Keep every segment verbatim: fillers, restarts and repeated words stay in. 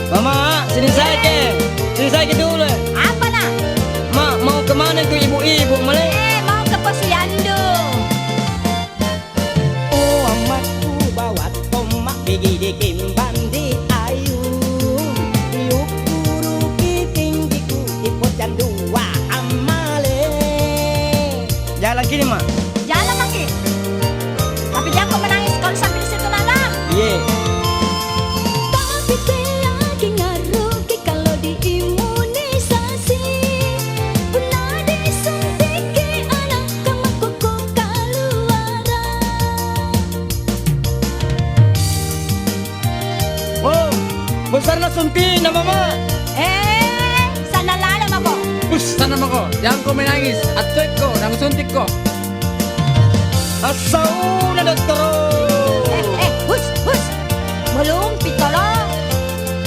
Mama, sini saja ke. Sini saja ke dulu, eh. Apa, Nak? Ma, mau kemana itu ibu-ibu, Male? Eh, mau ke posyandu. Oh, amatku bawa tomak bigi di kimbang di ayun. Iuk kuruki tinggiku di posyandu wa amale. Jalan kini, Ma. Jalan maki. Tapi jangan kau menangis kalau sampai di situ, Nana. Iye. Tapi tiada ngaruh ki kalau diimunisasi. Pernah disuntik ki anak kamu koko kaluara. Wow, besar na suntik na, Mama. Eh, sana lala mako. Us, sana mako. Jangan kau menangis. Atau ko, nang suntik ko. Asau na, Dokter. Eh, eh, hus, hus. Belum pi, tolong.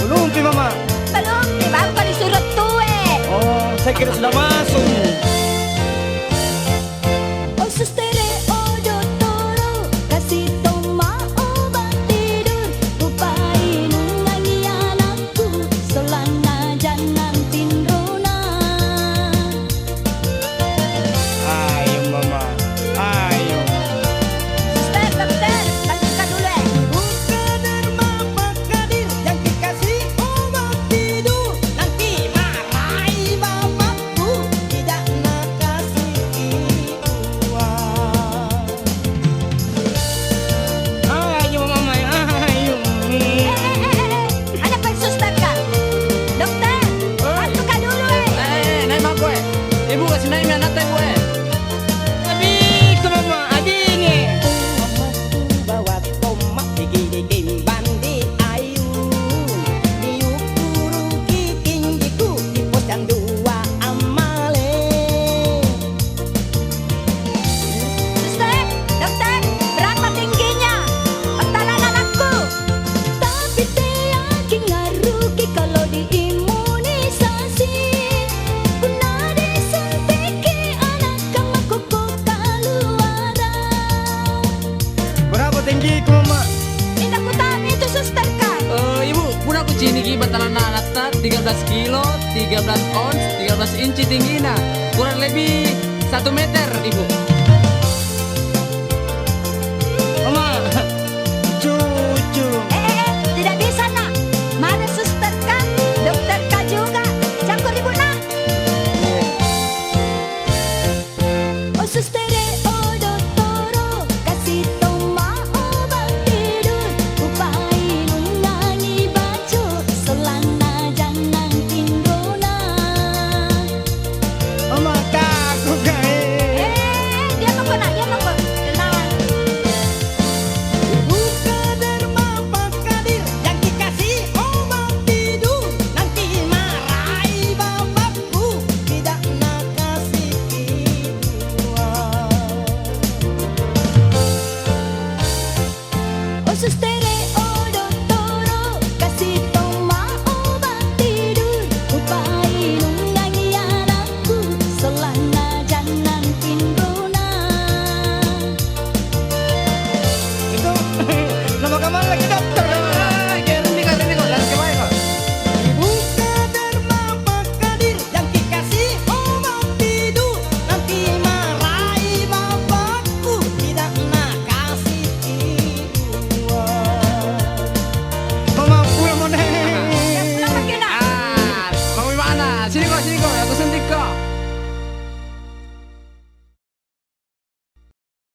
Belum pi, Mama. Belum pi, baru kau disuruh tue. Oh, saya kira sudah masuk ni. Oh, suster, oh, dottoro, kasih toma obat tidur, kupainung lagi anakku, solana jangan tinrona. Ayo, Mama, ayo. Suster, dokter, bantuka dulu, eh. Buka derma Pak Kadir, yang dikasih obat tidur, nanti marahi bapak. Tidak nakasih uang. Ayo, Mama, ayo. Eh, eh, eh, eh, eh. Ada pa suster kah? Dokter, bantuka dulu, eh. Eh, eh, eh, naik mako, eh. Ibu kasih naik mi anakta, Ibu, eh. Abi itu, Mama, abi ini. Mama tu bawa tomak tinggi di kimbang di ayun. Iuk kuruki tinggiku di posyandu wa amale. Suster, dokter, berapa tingginya? Petalan anakku. Tapi tiada ngaruh ki kalau diimunisasi. Pernah disuntik ki anak kamu koko kaluara. Berapa tinggiku, Mama? Inda kutahu itu suster kah? Eh, Ibu, puna kucini ki batalan anakta, tiga belas kilo, tiga belas ons, tiga belas inci tinggina. Kurang lebih satu meter, Ibu. Mama, cucu. Eh, eh, eh, tidak bisa, Nak. Mana suster kah? Dokter kah juga? Campur ribut, Nak. Oh, suster, oh, dottoro, kasih toma obat tidur, kupainung lagi baju, solana jangan tinrona. Mama, takut kah, eh? Eh, diam mako, Nak, diam mako. Tenang. Buka derma Pak Kadir, yang dikasih obat tidur, nanti marahi bapak. Ku tidak nakasih ki uang. Oh, suster, oh, dottoro, kasih toma obat tidur, kupainung lagi anakku, solana jangan tinrona. Itu, nama kamu lagi dokter, nama? Eh, eh, eh, rendi ko, rendi ko, jangan kebaik ko. Buka derma Pak Kadir, yang dikasih obat tidur, nanti marahi bapakku, tidak nakasih ki uang. Mama, pulang, Mama. Ya, pulang lagi, Nak. Ah, mau gimana? Sini ko, sini ko, aku suntik